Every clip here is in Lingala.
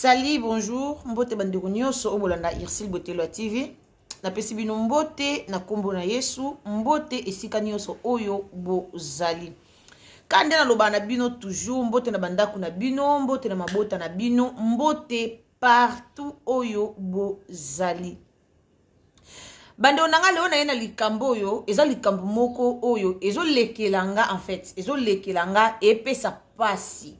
Salut, bonjour, mbote bandeko nyonso oyo bolanda Ursule Botelo ya TV. Napesi bino mbote na nkombo na Yesu, mbote esika nyonso oyo bozali. Ka nde nalobaka na bino toujours mbote na bandako na bino, mbote na mabota na bino, mbote partout oyo bozali. Bandeko na nga, lelo naye na likambo oyo eza likambo moko oyo ezolekela nga, en fait ezolekela nga, epesa pasi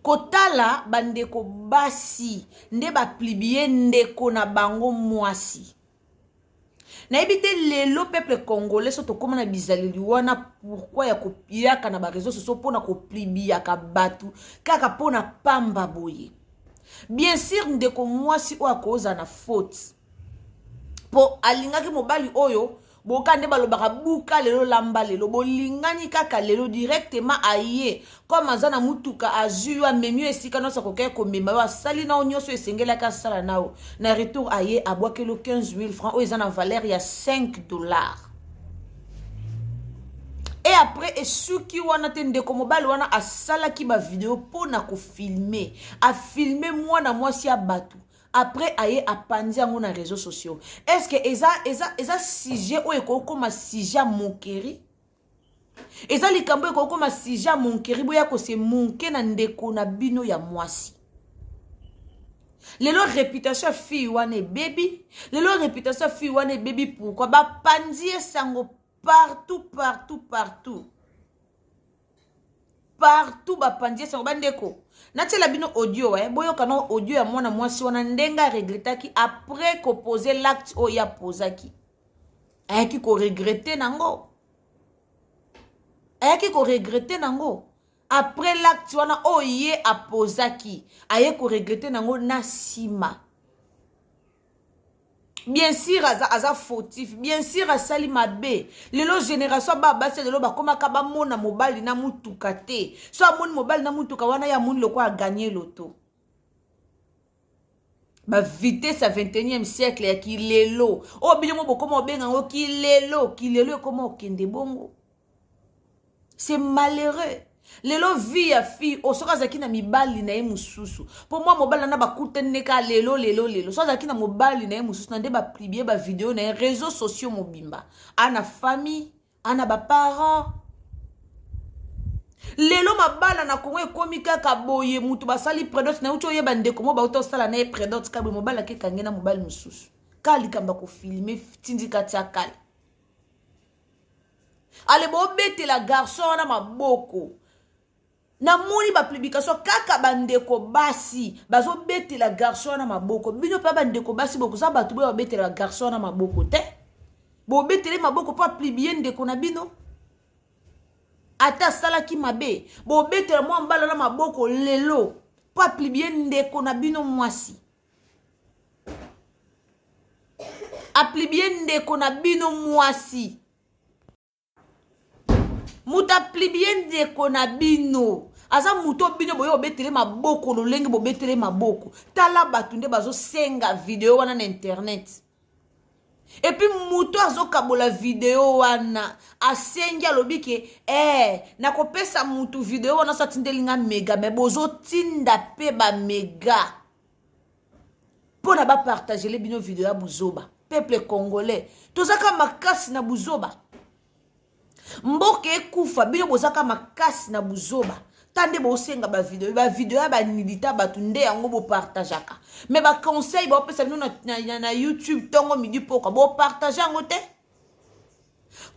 kotala bandeko basi nde bapublier ndeko na bango mwasi. Nayebi te lelo peuple congolais so tokóma na bizaleli wana, pourquoi ya koyaka na baréseaux sociaux mpona kopubliaka bato kaka mpona pamba boye? Bien sûr, ndeko mwasi oyo akozala na faute mpo alingaki mobali oyo boka nde balobaka buka lelo, lamba lelo, bolingani kaka lelo directement, aye comme aza na mutuka, azwi yo, amemi yo esika nyonso akokaki komema yo, asali na yo nyonso esengelaki asala na yo. Na retour aye abwakeli yo 15 000 francs oyo eza na valeur ya 5 $. Et après esuki wana te. Ndeko mobali wana asalaki bavidéo mpo na kofilmer, afilmer mwana mwasi ya bato. Après aye apandi yango na réseaux sociaux. Est ce que eza sujet oyo ekokóma sujet ya moquerie? Eza likambo ekokóma sujet ya moquerie? Boya kose moquer na ndeko na bino ya mwasi. Lelo réputation ya fille wana ebebi, lelo réputation ya fille wana ebebi. Pourquoi bapandi ye sango partout, partout, partout, partout? Bapandi ye sango. Bandeko, natiela bino audio, boyoka na audio ya mwana mwasi wana ndenge aregrettaki après koposer l'acte oyo apozaki. Ayaki koregretter nango, ayaki koregretter nango après l'acte wana oyo ye apozaki, aye koregretter nango na nsima. Bien sûr aza fautif, bien sûr asali mabe. Lelo génération ba basi lelo bakomaka bamona mobali na mutuka te. So amoni mobali na mutuka wana, ye amoni lokola agagner loto. Bavitesse ya 21e siècle ya kilelo oyo bino mo bokoma obenga yango kilelo, kilelo ekoma okende bongo. C'est malheureux. Lelo vie ya fille oyo, soki azalaki na mibali na ye mosusu, mpo mwa mobali wana bakutani ne kaka lelo lelo lelo, so azalaki na mobali na ye mosusu na nde bapublier bavidéo na ye réseaux sociaux mobimba, ana famille, ana baparent. Lelo mabala na Kongo ekomi kaka boye. Mutu basali prédot, nauti oyeba ndeko mo bauta osala na ye prédot ka boye, mobali akekange na mobali mosusu ka likambo ya kofilmer tindika tia kala. Ale bobetela garçon wana maboko. Namoni bapublication kaka bandeko basi bazobetela garçon wana maboko. Bino mpe bandeko basi bokoza bato boyo babetela bagarçon wana maboko te. Bobetele maboko mpo apublier ndeko na bino ata asalaki mabe. Bobetela mwa mbala na maboko lelo mpo apublier ndeko na bino mwasi, apublier ndeko na bino mwasi. Moto apublier ndeko na bino aza moto bino boye bobetele maboko lolenge bobetele maboko. Tala bato nde bazosenga vidéo wana na internet. Et puis moto azokabola vidéo wana asengi, alobi ke nakopesa mutu vidéo wana so atindeli nga méga. Mais bozotinda mpe baméga mpo na bapartagele bino vidéo ya buzoba. Peuple congolais, tozaka makasi na buzoba. Mboka ekufa, bino bozaka makasi na buzoba. Ta nde bosenga bavidéo, bavidéo ya banidita bato nde yango bopartageaka. Mais baconseil baopesa bino na YouTube ntongo, midi, pokwa, bopartage yango te.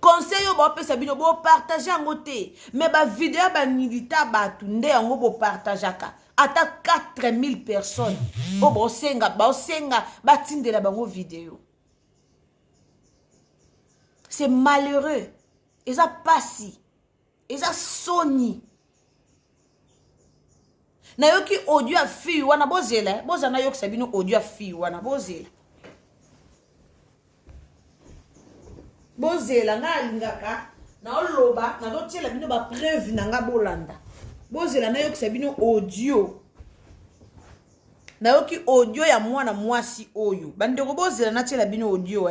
Conseil oyo baopesa bino, bopartage yango te. Mais bavidéo ya banidita bato nde yango bopartageaka. Ata 4000 personnes oyo baosenga, baosenga batindela bango vidéo. C'est malheureux, eza pasi, eza soni. Nayoki audio ya fille wana. Bozela, bozala, nayokisa bino audio ya fille wana. Bozela, bozela. Ngai alingaka naoloba, nazotiela bino bapreuve na nga. Bolanda, bozela, nayokisa bino audio. Nayoki audio ya mwana mwasi oyo. Bandeko, bozela, natiela bino audio.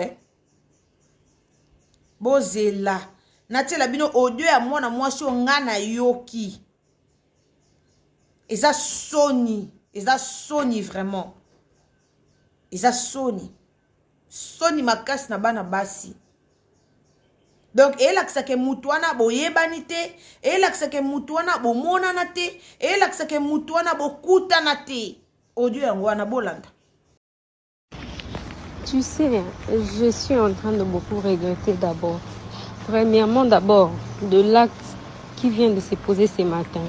Bozela, natiela bino audio ya mwana mwasi oyo nga nayoki. Eza soni. Eza soni vraiment. Eza soni. Soni makasi na bana basi. Donc eyelakisa ke mutu wana boyebani te, eyelakisa ke mutu wana bomonana te, eyelakisa ke mutu wana bokutana te. Audio yango wana bolanda. Tu sais, je suis en train de beaucoup regretter d'abord. Premièrement, d'abord, de l'acte qui vient de se poser ce matin.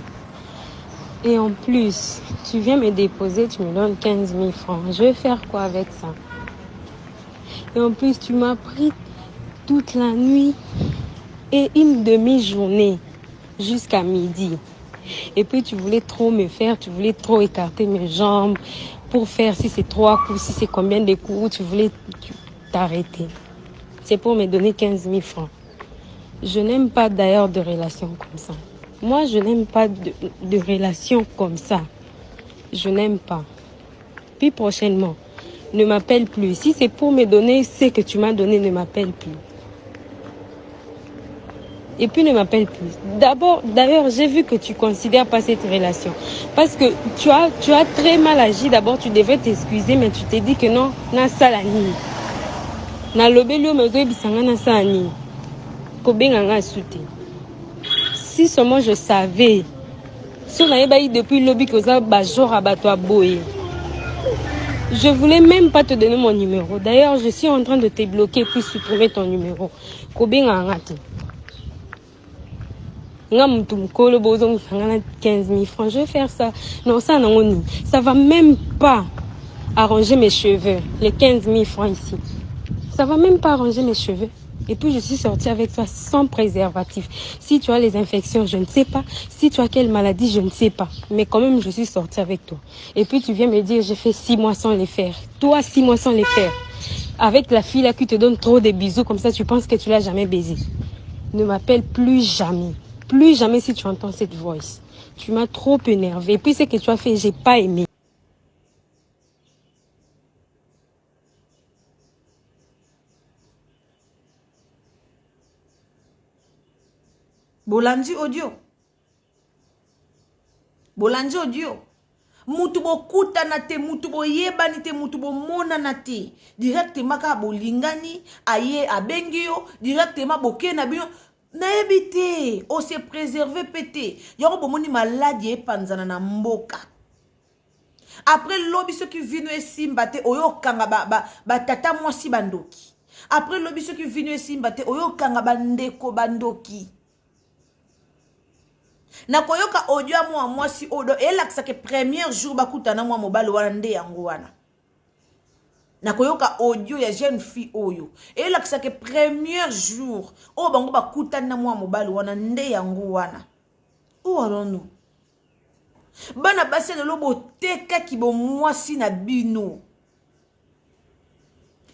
Et en plus, tu viens me déposer, tu me donnes 15 000 francs. Je vais faire quoi avec ça Et en plus, tu m'as pris toute la nuit et une demi-journée jusqu'à midi. Et puis tu voulais trop me faire, tu voulais trop écarter mes jambes pour faire si c'est trois coups, si c'est combien de coups, tu voulais t'arrêter. C'est pour me donner 15 000 francs. Je n'aime pas d'ailleurs de relations comme ça. Moi, je n'aime pas de, de relations comme ça. Je n'aime pas. Puis prochainement, ne m'appelle plus. Si c'est pour me donner ce que tu m'as donné, ne m'appelle plus. Et puis ne m'appelle plus. D'abord, d'ailleurs, j'ai vu que tu considères pas cette relation. Parce que tu as, tu as très mal agi. D'abord, tu devais t'excuser, mais tu t'es dit que non, na salani. Na lobeli yo mais ozoyebisa nga nasala nini kobenga nga asu te si seulement je savais so nayebaki depuis lobi ke oza bagenre ya bato ya boye je voulais même pas te donner mon numéro d'ailleurs je suis en train de te bloquer puis supprimer ton numéro kobenga nga te nga mutu mokolo bozongisa nga na 15 000 francs je vais faire ça non ça nango nini ça va même pas arranger mes cheveux les 15 000 francs ici ça va même pas arranger mes cheveux et puis je suis sortie avec toi sans préservatif. Si tu as les infections, je ne sais pas. Si tu as quelle maladie, je ne sais pas. Mais quand même, je suis sortie avec toi. Et puis tu viens me dire, j'ai fait six mois sans les faire. Toi, six mois sans les faire. Avec la fille là qui te donne trop de bisous, comme ça, tu penses que tu l'as jamais baisé. Ne m'appelle plus jamais. Plus jamais si tu entends cette voice. Tu m'as trop énervé. Et puis ce que tu as fait, j'ai pas aimé. Bolandi audio. Bolandi audio. Mutu bokutana te, mutu boyebani te, mutu bomonana te. Directement kaka bolingani, aye abengi yo, directement boke na bino. Nayebi te, o se préserver pe te. Yango bomoni maladi epanzana na mboka. Après lobi soki vino esimba te, oyo okanga ba, ba, ba tata mwasi bandoki. Après lobi soki vino esimba te, oyo okanga bandeko bandoki. Nakoyoka audio ya mwa mwasi oyo do elakisa ke premier jour bakutana mwa mobali wana nde yango wana. Nakoyoka audio ya jeune fille oyo elakisa ke premier jour oyo bango bakutani na mwa mobali wana nde yango wana. Où allons-nous? Bana basi ya lelo botekaki bomwasi na bino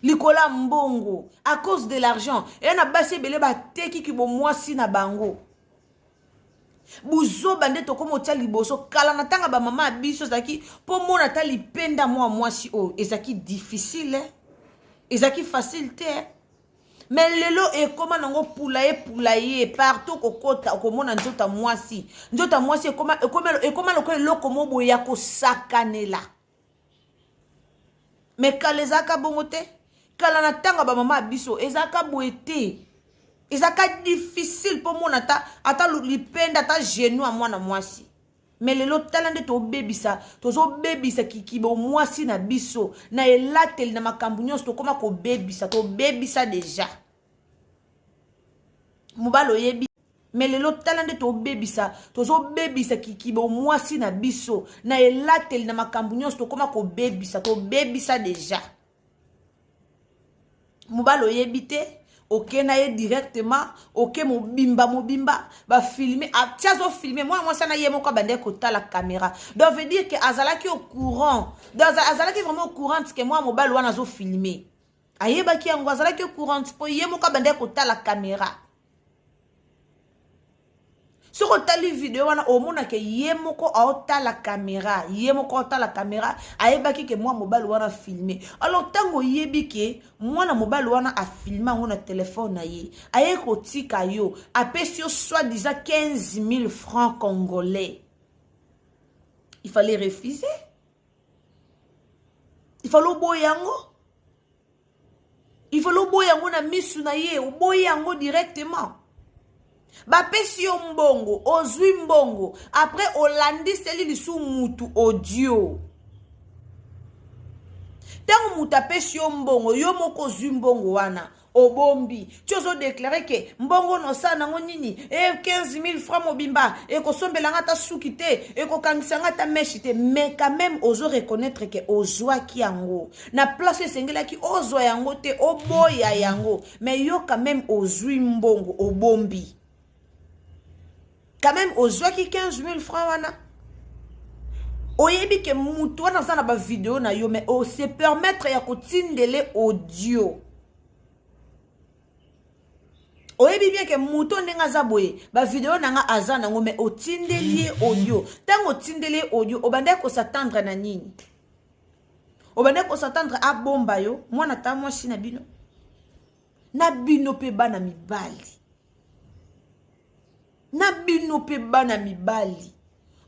likolo ya mbongo à cause de l'argent. Eya na basi ebele bateki kibomwasi na bango. Buzoba nde tokoma otia liboso. Kala na tanga ba mama ya biso ezalaki mpo mona ata lipenda mwa mwasi oyo ezalaki difficile, ezalaki facile te. Mais lelo ekoma nango pulaye pulaye partout okokota okomona nzoto ya mwasi. Nzoto ya mwasi ekoma, ekoma, ekoma lokola eloko moko boye ya kosakanela. Mais kala ezalaka bongo te. Kala na ntango ya bamama ya biso ezalaka boye te. Ezalaka difficile mpo mona ata, ata lipenda ata genou ya mwana mwasi. Mais lelo tala nde tobebisa, tozobebisa kikibo mwasi na biso na elateli na makambo nyonso tokoma kobebisa, tobebisa deja. Mobali oyebi. Mais lelo tala nde tobebisa, tozobebisa kikibo mwasi na biso na elateli na makambo nyonso tokoma kobebisa, tobebisa deja. Mobali oyebi te, oke na ye directement, oke mobimba mobimba, ba filmer, atia azo filmer, mwana mwasi na ye moko abandaki kotala caméra. Donc veut dire que azalaki au courant. Donc azalaki vraiment au courant que mwana mobali wana azo filmer. Ayebaki yango, azalaki au courant po ye moko abandaki kotala caméra. Soki otali video wana omona ke ye moko aotala caméra, ye moko aotala caméra, ayebaki ke mwana mobali wana filme. Alors ntango oyebi ke mwana mobali wana afilme yango na telefone na ye, aye kotika yo, apesi yo soi-disant 15 000 francs congolais. Il fallait refuser. Il fallait oboya yango, il fallait oboya yango na misu na ye, oboyi yango directement. Bapesi yo mbongo, ozwi mbongo, après olandiseli lisu mutu audio. Ntango moto apesi yo mbongo, yo moko ozwi mbongo wana, obombi ti ozodeklare ke mbongo na osala nango nini? E 15 000 francs mobimba ekosombela nga ata suki te, ekokangisa nga ata meshe te. Mais quand même ozo reconnaître ke ozwaki yango na place esengelaki ozwa yango te, oboya yango. Mais yo quand même ozwi mbongo, obombi. Quand même ozwaki 15 000 francs wana, oyebi ke mutu wana aza na bavideo na yo, mais ose permettre ya kotindele audio. Oyebi bien ke moto ndenge aza boye, bavideo na nga aza nango, mais otindeli ye audio. Ntango otindeli ye audio, obandaki kos'attendre na nini? Obandaki kos'attendre abomba yo mwana ta mwasi na bino, na bino mpe bana mibali, na bino mpe bana mibali.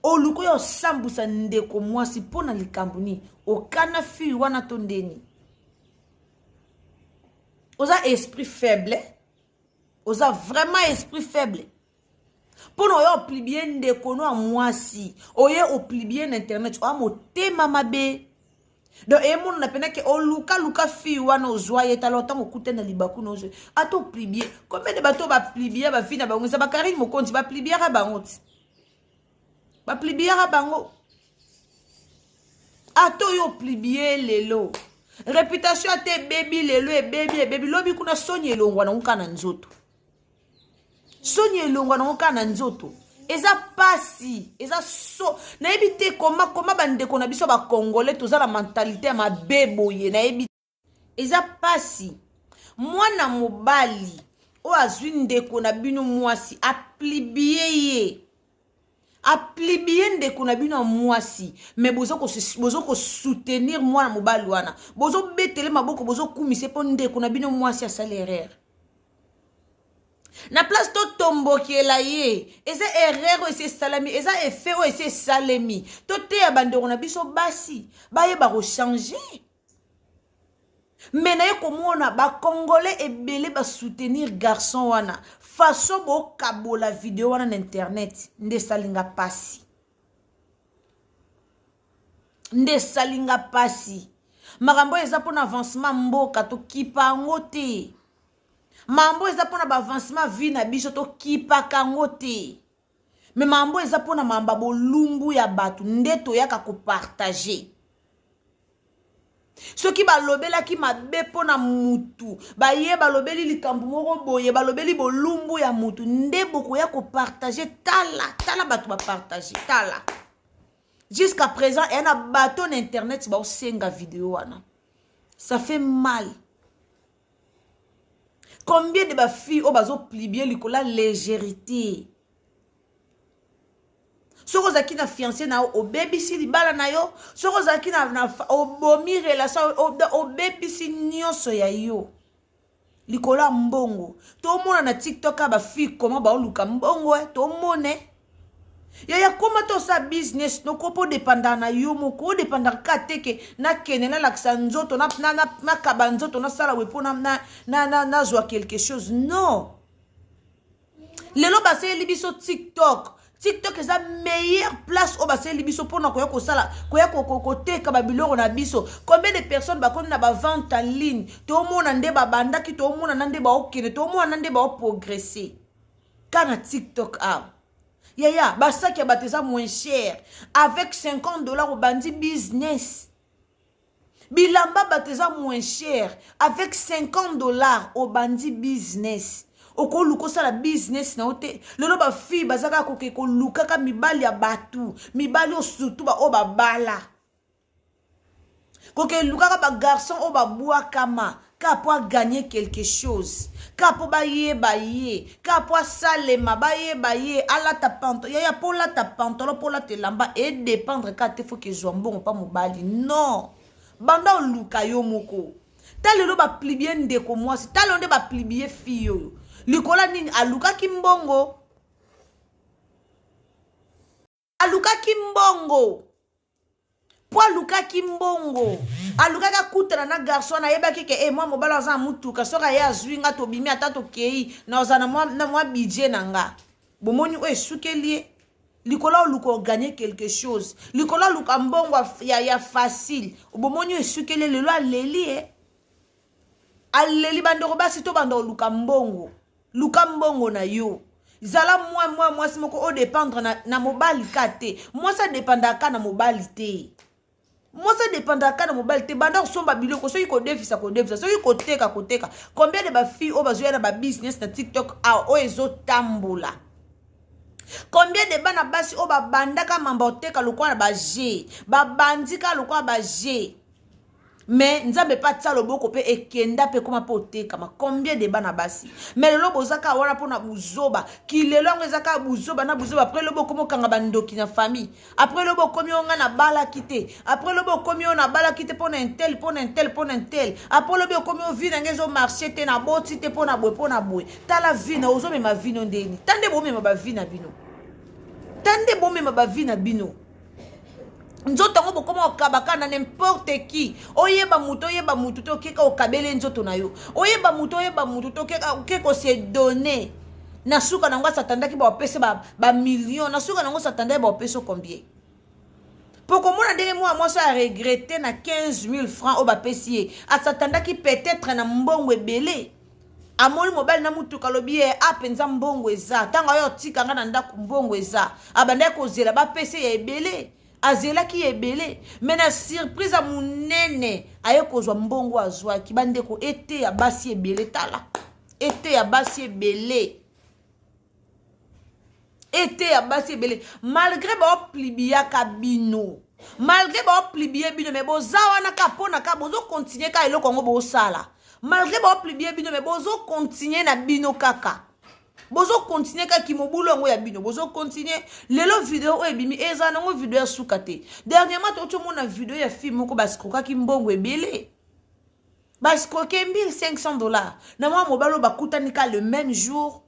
Oluka oyo osambwisa ndeko mwasi mpo na likambo nini? Okana fille wana to ndeni? Oza esprit faible, oza vraiment esprit faible mpona oyo opublier ndeko no ya mwasi, oye opublier na internet. Oya motema mabe. Donc emonana mpena ke olukaluka fille wana, ozwa ye. Tala, ntango okute na libaku na ozwa, ata opublier, combien de bato bapublier bafille na bango? Eza bakarine Mokonzi, bapubliaka bango ti bapubliaka bango. Ata oyo opublier lelo, réputation ata ebebi lelo, ebebi, ebebi lobi kuna. Soni elongwa nango kaka na nzoto, soni elongwa nango kaka na nzoto. Eza pasi, eza so nayebi te koma koma bandeko na biso bacongolais toza na mentalité ya mabe boye. Nayebi, eza pasi. Mwana mobali oyo azwi ndeko na bino mwasi, apublier ye, apublier ndeko na bino ya mwasi, mais bozo kosoutenir mwana mobali wana, bozobetele maboko, bozokumisa mpo ndeko na bino mwasi asali erreur. Na place totombokela ye, eza erreur oyo esi esalami, eza effet oyo esi esalemi. Toteya bandeko na biso basi bayeba kochanger. Mais naye komona bacongolais ebele basoutenir garçon wana. Façon bokabola video wana na internet nde esalinga mpasi, nde esalinga mpasi. Makambo oyo eza mpona avancement mboka, tokipa yango te. Mambo eza mpona baavancement vie na biso, tokipaka yango te. Mais mambo eza mpona mamba bolumbu ya bato nde toyaka kopartager. Soki balobelaki mabe mpona mutu, baye balobeli likambo moko boye, balobeli bolumbu ya mutu, nde bokoya kopartager. Tala, tala bato bapartager. Tala, jusqu'à présent eya na bato na internet baosenga video wana. Ça fait mal. Combien de bafille oyo bazopublier likolo ya légèreté? Soki ozalaki na fiancé na yo, obebisi libala na yo. Soki ozalaki na obomi relation, obebisi nyonso ya yo likolo ya mbongo. Tomona na TikTok ya bafille koma baoluka mbongo. Tomone yaya koma te osala business noko mpo odépendaka na yo moko, odépendaka kaka te ke nakende nalakisa nzoto, nakaba nzoto, nasala we mpo nazwa quelque chose. Non, lelo basaleli biso TikTok. TikTok eza meilleure place oyo basaleli biso mpona koya kosala, koya koteka babiloko na biso. Combien de personnes bakomi na bavente en ligne? Tomona nde babandaki, tomona na nde baokende, tomona na nde baoprogresser ka na TikTok awa. Yaya, basaki ya bato eza moins cher. Avec 50 $ obandi business. Bilamba bato eza moins cher. Avec 50 $ obandi business. Okoluka osala business na yo te. Lelo bafille baza kaka koke kolukaka mibali ya bato, mibali oyo surtout baoyo babala, koke elukaka bagarçon oyo babwakama, kaka mpo agagner quelque chose, kaka mpo bayeba ye, kaka mpo asalema bayeba ye, alata pantalon. Yaya, mpo olata pantalon, mpo olata elamba, edépendre kaka te foki ezwa mbongo mpa mobali. Non, banda oluka yo moko. Ta lelo bapublier ndeko mwasi, ta lelo nde bapublier fille oyo likolo nini? Alukaki mbongo, alukaki mbongo. Mpo alukaki mbongo, alukaki akutana na garçon wana, ayebaki ke e mwa mobali aza na motuka, soki aye azwi nga tobimi ata tokei nazala na mwa, na mwa budget na nga. Bomoni oyo esukeli ye likolo oluka oganye quelque chose, likolo aluka mbongo ya facile. Bomoni oyo esukeli ye lelo, aleli ye, aleli. Bandeko basi, tobanda koluka mbongo. Luka mbongo na yo, zala mwa mwa mwasi moko odépendre na mobali ka te. Mwasi adépendaka na mobali te, mwasi adépendaka na mobali te. Banda kosomba biloko, soki kodefisa, kodefisa, soki koteka, koteka. Combien de bafille oyo bazoya na babusiness na TikTok awa oyo ezotambola? Combien de bana basi oyo babandaka mamba oteka lokola na baje, babandi kaka lokola baje, mais Nzambe mpe atia loboko mpe ekenda mpe ekóma mpe otekama? Combien de bana basi? Mais lelo boza kaka wana mpona buzoba. Kilelo yango eza kaka buzoba na buzoba. Après lobi okomi okanga bandoki na famille, après lobi okomi oyo nga nabalaki te, après lobi okomi oyo nabalaki te mpona un tel, mpona un tel, mpona un tel. Après lobi okomi oyo vie na ngai ezomarcher te, naboti te mpona boye, mpona boye. Tala vie na ozomema, vie no ndeni? Ta nde bomema bavie na bino, ta nde bomema bavie na bino. Nzoto yango bokoma okabaka na n'importe qui. Oyeba moto, oyeba motu te, okeka okabele nzoto na yo. Oyeba motu, oyeba motu te, oke kose donner. Na suka nango asatandaki baopesa bamillion, na suka nango satandaki baopesa combien? Mpo komona ndenge mwana mwasi aregretter na 15 000 francs oyo bapesi ye, asatandaki peut-être na mbongo ebele. Amoni mobali na mutuka, alobi ye a mpenza mbongo eza. Ntango ayo otika nga na ndako, mbongo eza. Abandaki kozela bapesa ya ebele, azelaki ya ebele, mais na surprise ya monene aye kozwa mbongo azwaki. Bandeko, ete ya basi ebele, tala, ete ya basi ebele, ete ya basi ebele. Malgré baoplibiyaka bino, malgré baoplibie bino, mais boza wana ka mpona ka bozocontinuer ka eloko yango bosala. Malgré baoplibie bino, mais bozocontinuer na bino kaka, bozocontinuer kaka mobulu yango ya bino, bozocontinuer. Lelo video oyo ebimi eza nango video ya suka te. Dernièrement touti omona video ya fille moko baescroquaki mbongo ebele, baescroquer 1500 $ na mwa mobali oyo bakutani ka le même jour.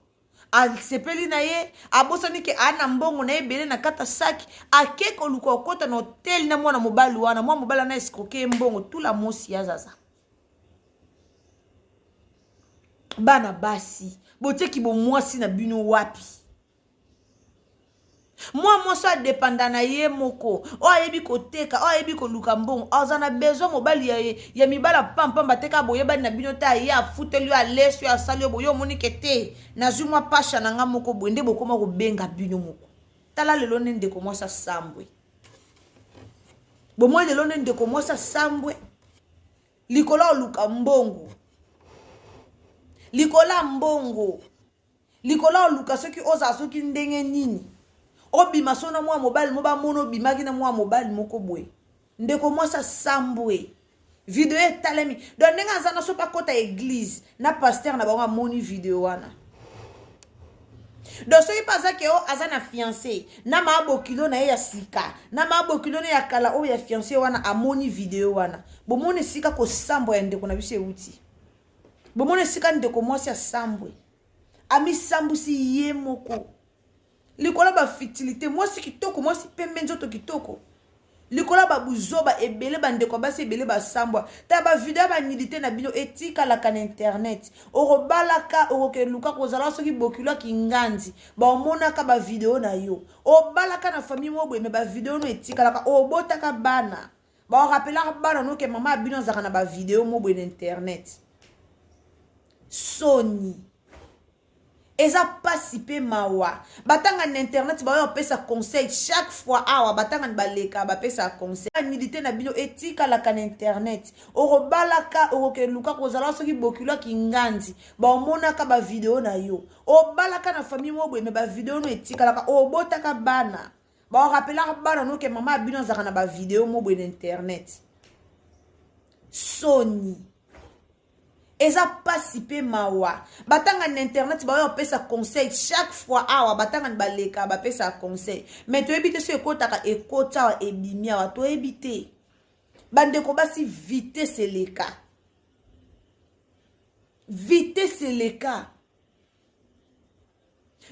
Asepeli na ye, abosani ke aa na mbongo na ye ebele na kati ya saki. Ake koluka kokɔta na hotel na mwana mobali wana. Mwana mobali wana escroquer ye mbongo tula mosi ya zaza. Bana basi, botieki bomwasi na bino wapi? Mwa mwasi adépenda na ye moko, oyo ayebi koteka, oyo ayebi koluka mbongo, aza na besoin mobali ya mibala pampamba te. Kaka boyebani na bino te, aye afuteli yo, alesi yo, asali yo boye, omoni ke te, nazwi mwa pasha na nga moko boye. Nde bokóma kobenga bino moko. Tala lelo nde ndeko mwasi asambwe. Bomoi lelo nde ndeko mwasi asambwe likolo ya oluka mbongo, likolo ya mbongo, likolo ya oluka soki ozala soki ndenge nini, obima so na mwa mobali mo bamona obimaki na mwa mobali moko boye. Ndeko mwasi asambwe, video etalemi. Donc ndenge aza na so mpe akɔta église na pasteur na bango, amoni video wana. Donc soki mpe aza ke o aza na fiancé na maabokilo na ye ya sika, na maabokilo na ye ya kala oyo ya fiancé wana, amoni video wana. Bomoni esika kosambwa ya ndeko na biso euti? Bomoni esika ndeko mwasi asambwe, amisambusi ye moko likolo ya bafutilité? Mwasi kitoko, mwasi pembe, nzoto kitoko, likolo ya babuzoba ebele. Bandeko basi ebele basambwa. Ta bavideo ya banudité na bino etikalaka na internet. Okobalaka, okokeluka kozala soki bokilo ya kingandi, baomonaka bavideo na yo. Obalaka na famille moko boye, mais bavideo no etikalaka. Obotaka bana, baorapelaka bana noke mama ya bino azalaka na bavideo mo boye na internet. Soni, eza mpasi mpe mawa. Batanga na internet, baoyo bapesa conseil chaque fois awa, batanga baleka bapesa conseil. Nudité na bino etikalaka na internet. Okobalaka, okokeluka kozala soki bokilo ya kingandi, baomonaka bavideo na yo. Obalaka na famille moko boye, mais bavideo no etikalaka. Obotaka bana, baorapelaka bana noke mama ya bino azalaka na bavideo mo boye na internet. Soni, eza mpasi mpe mawa. Batanga na internet, baoyo bapesa conseil chaque fois awa, batanga baleka bapesa conseil, mais toyebi te so ekotaka, ekota awa, ebimi awa, toyebi te. Bandeko basi, vitesse eleka, vitesse eleka.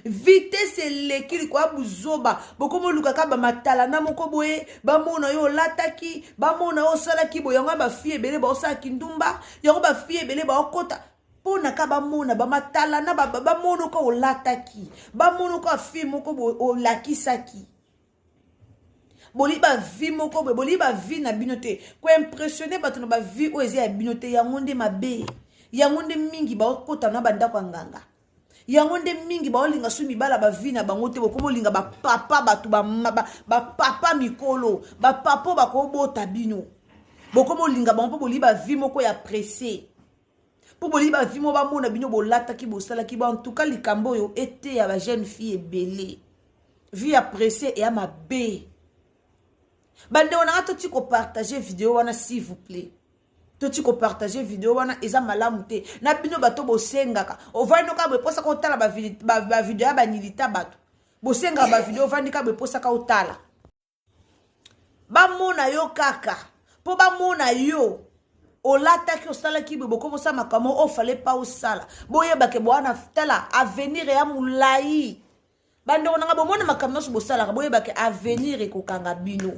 Vitesse eleki likolo ya buzoba. Bokomi oluka kaka bamatalana moko boye, bamona yo olataki, bamona yo osalaki boye. Yango bafille ebele baosala kindumba, yango bafille ebele baokota mpo na ka bamona bamatalana, bamona oka olataki, bamona oka fille moko boye olakisaki. Bolingi bavie moko boye, bolingi bavie na bino te, koimpressionne bato na bavie oyo eza ya bino te. Yango nde mabe, yango nde mingi baokota na bandako ya nganga, yango nde mingi baolinga so mibala bavie na bango te. Bokomi olinga bapapa, bato bapapa mikolo, bapapa oyo bakobota bino, bokomi olinga bango mpo bolingi bavie moko ya presse, mpo bolingi bavie moko bamona bino bolataki, bosalaki bo. En tout cas, likambo oyo eteya bajeune fille ebele, vie ya presse eya mabe. Bandeko na nga, toti kopartage video wana, s'il vous plaît. Toti kopartage video wana, eza malamu te na bino. Bato bosengaka, ovandi kaka boye, eposaka otala bavideo ya banilita. Bato bosengaka bavideo, ovandi kaka boye, eposaka otala, bamona yo kaka mpo bamona yo olataki, osalaki boye. Bokomi osala makambo oyo fale pa osala. Boyebake bowana, tala avenir ya molai. Bandeko na nga, bomona makambo nyonso bosalaka, boyebake avenir ekokanga bino.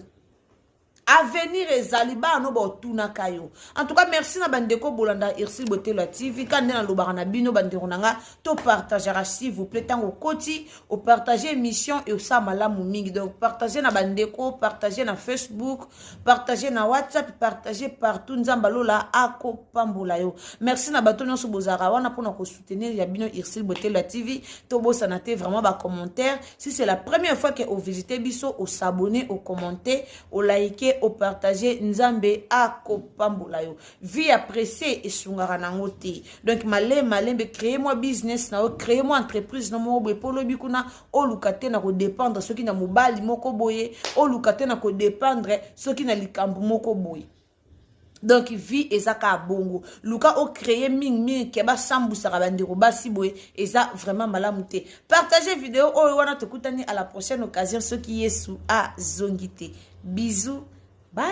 Avenir ezali bana no baotunaka yo. En tout cas, merci na bandeko bolanda Ursile Botelo ya TV. Ka nde nalobaka na bino, bandeko na nga, topartageaka, s'il vous plaît. Ntango okoti opartage émission, e osala malamu mingi. Donc partage na bandeko, partage na Facebook, partage na WhatsApp, partage partout. Nzambe alola akopambola yo. Merci na bato nyonso bozalaka wana mpona kosoutenir ya bino Ursile Botelo ya TV. Tobosana te vraiment bacommentaire. Si c'est la première fois que ovisite biso, osabonne, ocommente, olike, opartage. Nzambe akopambola yo. Vie ya presse esungaka nango te. Donc malembe malembe, créer mwa business na yo, créer mwa entreprise na moko boye, mpo olobi kuna oluka te na kodépendre soki na mobali moko boye, oluka te na kodépendre soki na likambo moko boye. Donc vie eza kaka bongo, luka ocréer mingimingi ke basambusaka bandeko basi boye, eza vraiment malamu te. Partage video oyo wana. Tokutani à la prochaine occasion, soki Yesu azongi te. Bisous, bye.